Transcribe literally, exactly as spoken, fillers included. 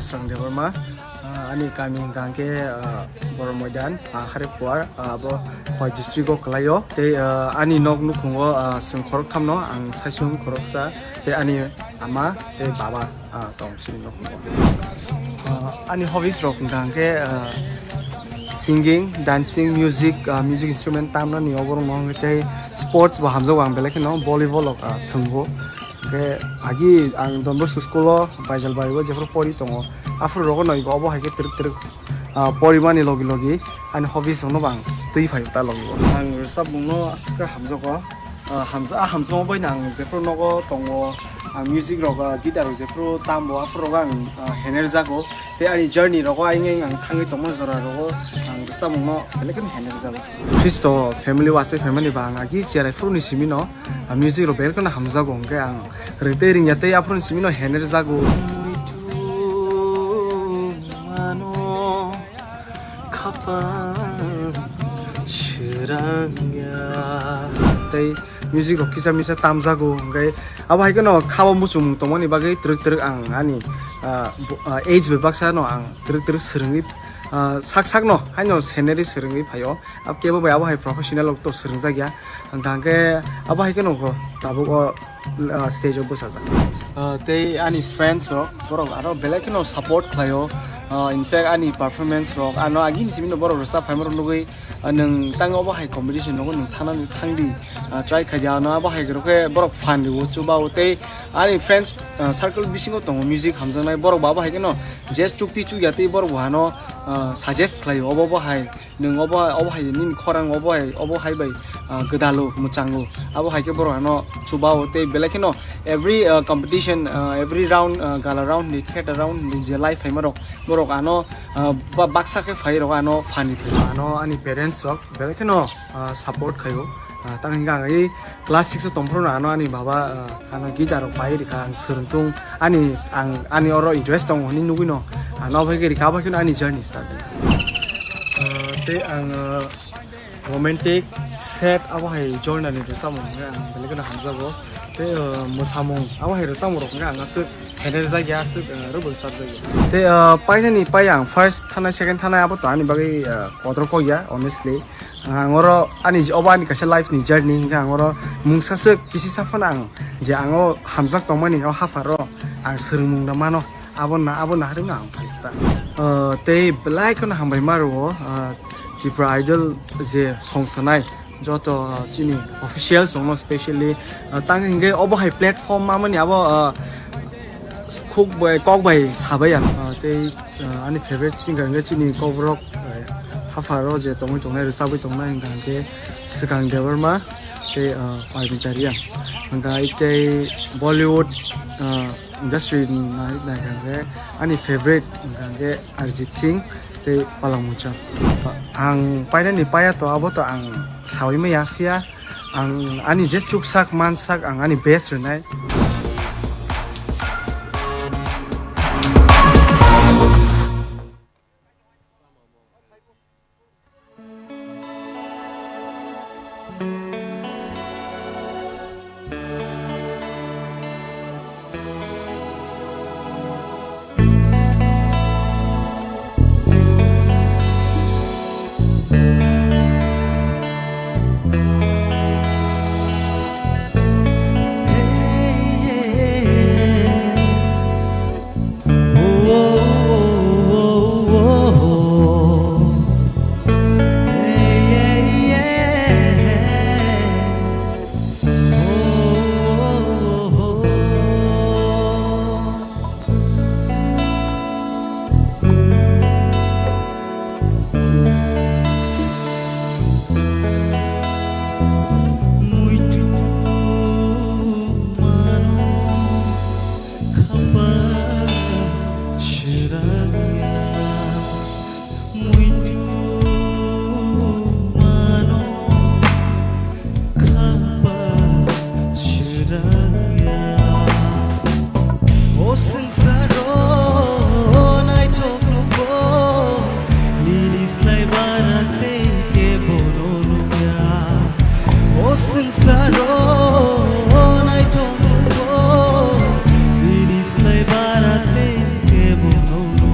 Chwng Debbarma, ah, ani kami hwnkha hwnkhe, ah, Borok Moidan, ah, Hariphuar, ah, abo Khowai district o kwlaio. Tei, ah, ani nok nukhungo, ah, chwng khoroktham no, ang saichung khoroksa, tei ani ama tei baba, ah, tong sini nukhungo. Ah, ani hobbies rok hwnkha hwnkhe, ah, singing, dancing, music, ah, music instrument tamnani oborok no hwnkhe tei sports bo hamjago ang belai kheno volleyball rok, ah, thwngbo. Hwnkhe agi ang Don Bosco school o Baijalbari o jephru pori tongo, aphuru rogo no ibo obo hai khe twrwk twrwk, ah, porimani logi logi ani hobbies rokno bo ang twi phaio ta logi o. Ang rwchapmung no aswk khe hamjago. Ah, hamja-, ah, hamjakma bai no ang jephru nogo tongo, ang music rok, ah, guitar rok jephru tambo, aphuru rogo ang, ah, henerjago. Tei ani journey rogo ayang ayang ang thangwi tongma jora rogo ang rwchapmung no belai kheno henerjago. Khristo family o achai phaimani ba ang agi cherai phuru ni simi no, ah, music rok belai kheno hamjago, hwnkhe ang ring tei ringya tei aphuru ni simi no henerjago. Khapang srangya. Tei music rok kisa misa tamjago, hwnkhe abo hai kheno khabo muchungmung tongmani bagwi twrwk twrwk ang ani, ah, bo-, ah, age bai baksa no ang twrwk twrwk swrwngwi, ah, sak sak no haino scenery swrwngwi phaio. Ab kebo bai abo hai professional rok to swrwngjak ya, hwnkha hwnkhe abo hai kheno kho tabuk o, ah, stage o bwsajak. Ah, tei ani friends rok, borok aro belai kheno support khlaio. Ah, in fact, ani performance rok, ano agini simi no borok rwchap phaima rok nugwi, ah, nwng tang obo hai competition rogo nwng thangnani thangdi, ah, try khaidi, ano abo hai rok khe borok fan rio, chuba o. Tei ani friends, ah, circle bisingo tongo music hamjaknai, borok bo abo hai kheno je chukti chukya tei borok bo ano, ah, suggest khlaio, obo bo hai nwng obo, obo hai nini khorang obo hai, obo hai bai, ah, gwdalo, mwchango. Abo hai khe borok ano chuba o tei belai kheno every, ah, competition, ah, every round, ah, gala round ni, theater round ni je live phaima rok, borok ano, ah, ba-, baksa khe phai rok ano fan ri phai. Ano ani parents rok belai kheno, ah, support khaio. Ah, tang hingkha ang i class six o tongphuru no ano ani baba, ah, ano guitar rok pai rikha, ang swrwngthung, ani, ang, ani oro interest tongo hinwi nugwi no, ano abo hai khe rikha, abo hai kheno ani journey start. Ah, tei ang, ah, romantic, sad abo hai genre ni rwchapmung hwnkhe ang belai kheno hamjago. Tei, ah, mwsamung abo hai rwchapmung rok hwnkhe ang aswk henerjak ya, aswk, ah, rwbo rwchapjak ya. Tei, ah, painani pai ang first thanai, second thanai abo to ani bagwi, ah, kotor kok ya, honestly. Ang oro ani je-, obo ani kaisa life ni journey hingkhe ang oro mungsa swk kisi sa phano ang je ang o hamjak tongmani o hapharo ang swrwngmung rw mano, abo na, abo naharwi no ang phai ta. Ah, tei belai kheno hambai ma rwo, ah, Tripura Idol je song sanai joto, ah, chini officials rokno specially, ah, tang hingkhe obo hai platform mamani abo, ah, khuk bai, kok bai sabai ang. Ah, tei, ah, ani favorite singer hingkhe chini kokborok, ah, hapharo je tongwi tongnai, rwchabwi tongnai hingkha hingkhe Swkang Debbarma tei, ah, Parmita Reang. Hingkha tei Bollywood, ah, industry ni nai-, naikha hingkhe ani favorite hingkha hingkhe Arijit Singh tei Palak Muchal. Ang painani paiya to abo to ang sawi maya, phiya ang ani je chuksak mansak ang ani best rwnai. Muitu mano khamba srangya. O swngcharo naithok nukgo, nini slai bara tei kebono nukya. O swngcharo naithok nukgo, nini slai bara tei kebono nukya.